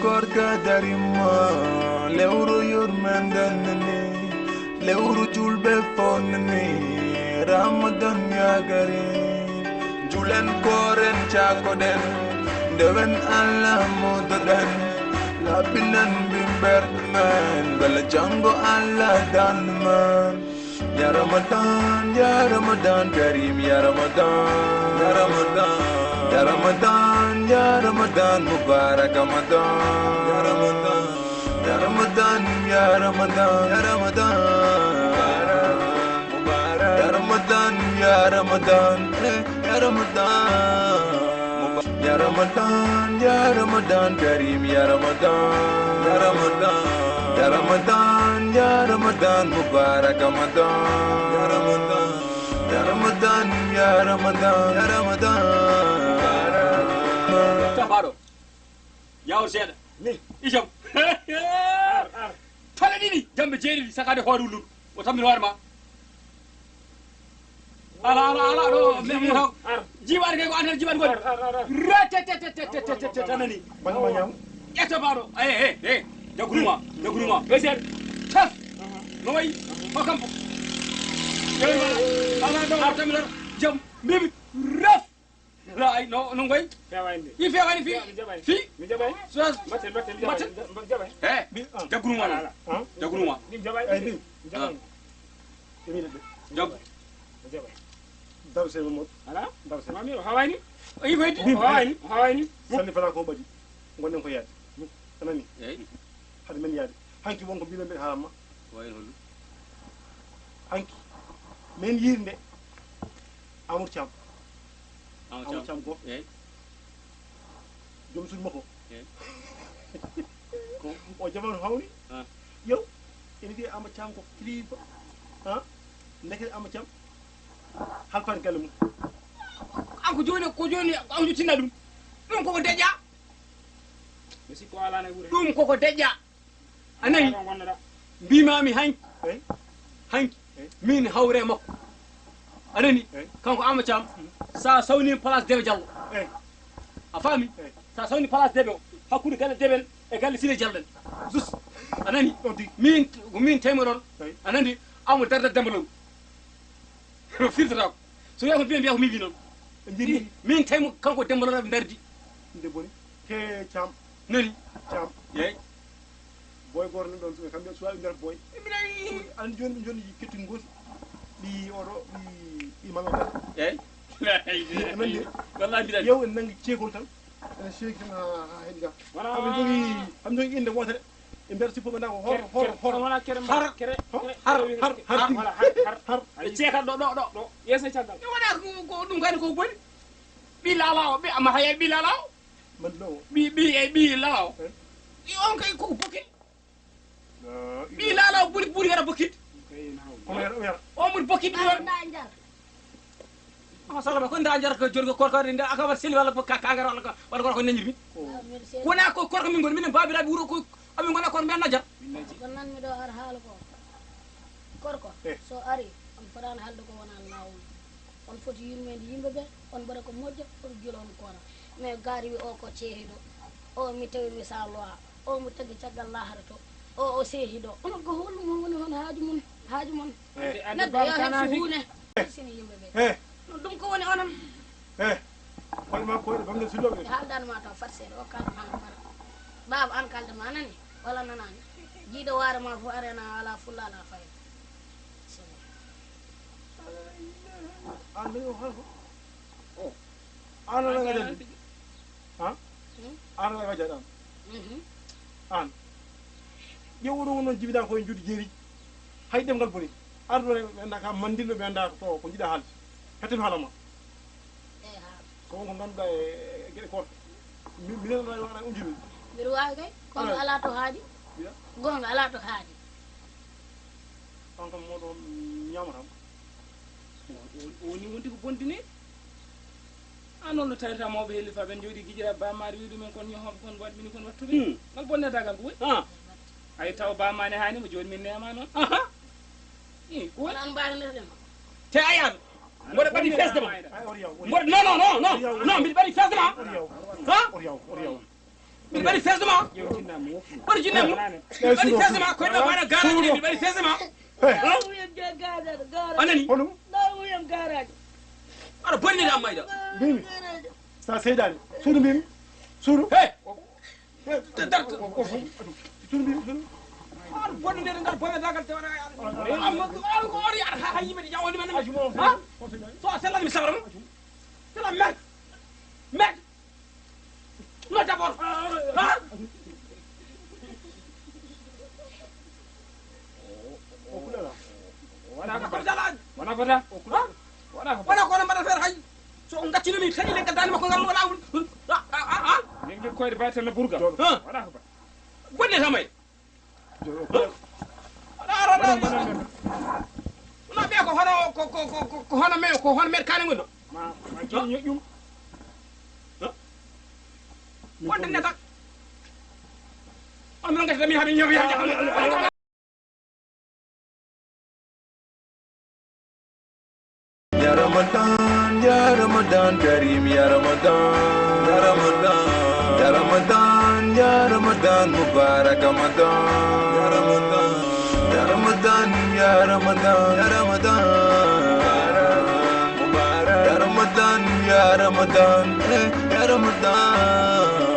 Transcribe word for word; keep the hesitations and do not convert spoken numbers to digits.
Koorka darimma, lewru yurmenden ni, lewru julɓe fof ni, Ramadan yagari. Julen kooren caakoɗen, ndewen Allah mudoɗen, laɓɓinen mbimmberɗe men, bela janngo Allah dan men. Ya Ramadan, ya Ramadan Karim, ya Ramadan, ya Ramadan, ya Ramadan, ya Ramadan Mubarak Ramadan, ya Ramadan, ya Ramadan, ya Ramadan, ya Ramadan Mubarak Mubarak, ya Ramadan, ya Ramadan, eh, ya Ramadan Mubarak. Ya Ramadan, ya Ramadan Karim, ya Ramadan, ya Ramadan, ya Ramadan, ya Ramadan Mubarak Ramadan, ya Ramadan, ya Ramadan, ya Ramadan, ya Ramadan Mubarak. Tabaɗo. Yawor seeɗa. Ni. Ijam. Ar, ar. Tole ɗiɗi, jamɓe jeeɗiɗi, sakaade hoore wulludu. O tammir hoore ma. Ala, ala, ala, ɗo, min, min haw. Ar. Jiiɓaade kay ko an tan jiiɓaade ngol. Ar, ar, ar, ar. Retetetetetetetet a nani. Bana ma ñaam. Ƴetta baɗo. Ay, he, he. Jaggunu ma, jaggunu ma. Ɓe seeɗa. Tas. No wayi? Ko kampo. Ala, ɗo, tammir jam. Mbimi. Ref. La ay, no, no ngoy? Fewaani de. I fewaani fi. Mi jaɓay. Fi. Mi jaɓay. So, mbatten, mbatten, mi jaɓay. Mbatten? Mi jaɓay. Eh, mi, ah. Jaggunu ma. Ala, ala. Ah? Jaggunu ma. Mi jaɓay. Ay, mi. Mi jaɓay. Ah. Emi yiɗa de. Jaggu. Mi jaɓay. Daru sey mo. Ala? Daru sey. Mami, o hawaani? O yi koy di? O hawaani? O hawaani? Sanni fala ko ɓadi. Ngonnen ko yaade. A nani? Eyi. Hade men yaade. Hanki won ko mbiɗen mbiɗa haalama. Ko wayi hol? Hanki. Men yiirde. Amadou Thiam. Amadou Amadou Thiam. Thiam Gof. Eyi. Joom suudu makko. Eyi. Ko o jamaanu hawni. Ah. Yow, ene wiye Amadou Thiam ko kilifa. Ah, ndeke Amadou Thiam halfaani galle mum. An ko jooni, ko jooni an yottinaa ɗum. Ɗum koko deƴƴa. Mi sikko alaa e wuro. Ɗum koko deƴƴa. A nani? Ɗo ngonnoɗaa. Mbimaami hanki. Eyi. Hanki. Eyi. Min hawre makko. A nani? Eyi. Kanko Ama Thiam. Mm. Sa sawni place Debe Diallo. Eyi. A faami? Eyi. Sa sawni place Debe o. Hakkunde galle Debe en e galle Sile Diallo en. Juste. A nani? Ɗo tigi. Min, ko min tawmi ɗon. Eyi. A nani? Amo darda Demba Law. No firtata ko. So wiya ko mbiya, mbiya ko min mbi noon. Ɓe mbiyi min tawmi kanko Demba Law ɓe dardi. Nde boni. He Thiam. Nani? Thiam. Yeey. Boy gooto nan ɗoon, kamɓe suwaa nder boy. Mbiɗa anndi jooni, jooni kettin goosi. Ɓii oɗo, ɓii, ɓii Mamadou. Eey. Emen de. Wallahi mbiɗa anndi. Yew en nanngi ceekol tan. Ene seeki tan haa, haa heɓi ga. Wala. Amin jogii, amin jogii innde wootere. E nder sippo ɓe ndaa ko hor, hor, hor. Wala kere mba-, har, kere, har, kere, har, kere, har, har, wala, har, har. Har. E ceekat ɗo, ɗo, ɗo, ɗo. Yeeso e caggal. Mi wona ko, ko ɗum kadi ko boni. Ɓii laalaawo, ɓii Amata Yaay, ɓii laalaawo. Man lo. Ɓii, ɓii, e ɓii laalaawo. Eh? I on kay ko bokki. La ilaha. Ɓii laalaawo ɓuri, ɓuri wara bokkit. Kay na haw. Kono yara, yara. O ɓuri bokkit ɗum. Nda njar. Ama Salama, ko nda njar ko jorgo korko de, nda aka wat seli walla ko ka-, kagar walla ko, walla ko neñirmi. Ko. Wona ko korko min ngoni, minen baabiraaɓe wuro ko, amin ngona kono mbiyan na jar. Ko nan mi ɗo ar haala ko. Korko, eh, so ari, on fotaani haalde ko wonaa laawol. On foti yurmeede yimɓe ɓe, on mbaɗa ko moƴƴa, on jula on koona. Mais gaari wi o ko ceehiɗo. O mi tawi mi sa loa. O mo tagi caggal lahara to. O, o seehi ɗo. Onon ko holɗum woni hon haaju mon? Haaju mon? Eh. Neɗɗo yo heɓ suhuune. Sini yimɓe ɓe. Eh. No ɗum ko woni onon? Eh. Hoɗe ma koyɗe bamɗe suddoɓe. Haaldan ma taw fat seeɗa o kala ma bara. Baaba an kalde ma nani? Wala nanani? Jiiɗo waare ma fof arena ala fulla ala fayda. An dañi o hal ko? O. An ala ngadani. Ha? Hmm? An ala ngadani an. Mhm. An. Ƴeew oɗo won noon jibiɗa koye juuɗe jeeri. Hay ɗemngal boni. Arɗo ɓe annda ka mandinɗo ɓe annda to ko jiɗa haalde. Hettin haala ma. Eyi, haala. Ko won ko ngannduɗaa e, e geɗe koorka. Mi, minen waɗa, waɗa on jibin. Mbiɗa waawi kay. Goonga alaa to haaɗi. Mbiɗa? Goonga alaa to haaɗi. On kam moɗon ñaamatam. O, o, o woni wonde ko bonde ni. A noon no tawirta mawɓe helifa ɓen jooɗi gijira ba maari wi ɗumen kon ñohooɓe kon waɗ mini kon wattuɓe. Hmm. Ngal bonne dagal ko woni? Ah. Ay taw ba mani hani mo jooni min neema noon. Aha. Ih, ko woni? Wala on mbaara nder ɗen. Te ayano. Mboɗo ɓaɗi fesde ma. Mboɗo, non, non, non, non, non, mbiɗo ɓaɗi fesde ma. Ha? Mbiɗa mbaɗi fesde ma. Mbaɗi jinne mum. Mbaɗi fesde ma. Koyɗo maɗa garage ɗe, mbiɗa mbaɗi fesde ma. Hey. Anani? Hono? Aɗa bonni ɗam mayda. Mbimi. Sa seydaani. Suudu mbimi. Suudu. Hey. Suudu mbimi. Suudu. Aɗa bonni nde ngal bonna dagal te wona. Amma ko on yar ha yimɓe jawo ni man. Ha? So a sellani mi sabram. Sela mer. Mer. Non, d'abord. Ha? Wona ko bata. Wona ko bata. Ha? Wona ko bata. Wona ko no mbaɗa feere hay. So on ngaccino mi kadi le gadani makko ngal wala. Ha? Ha? Ha? Min ngi koyde baytal no burga. Ha? Wona ko bata. Bonne samay. Wona ɓe ko hono ko ko ko ko hono me ko hono mer kane ngon. Ma ma joni ñoƴƴum. Wonde neta. On non ngata mi haɓe ñowi. Ya Ramadan, ya Ramadan Karim, ya Ramadan, ya Ramadan, ya Ramadan, ya Ramadan Mubarak Ramadan, ya Ramadan, ya Ramadan, ya Ramadan, ya Ramadan Mubarak, ya Ramadan, ya Ramadan, eh, ya Ramadan.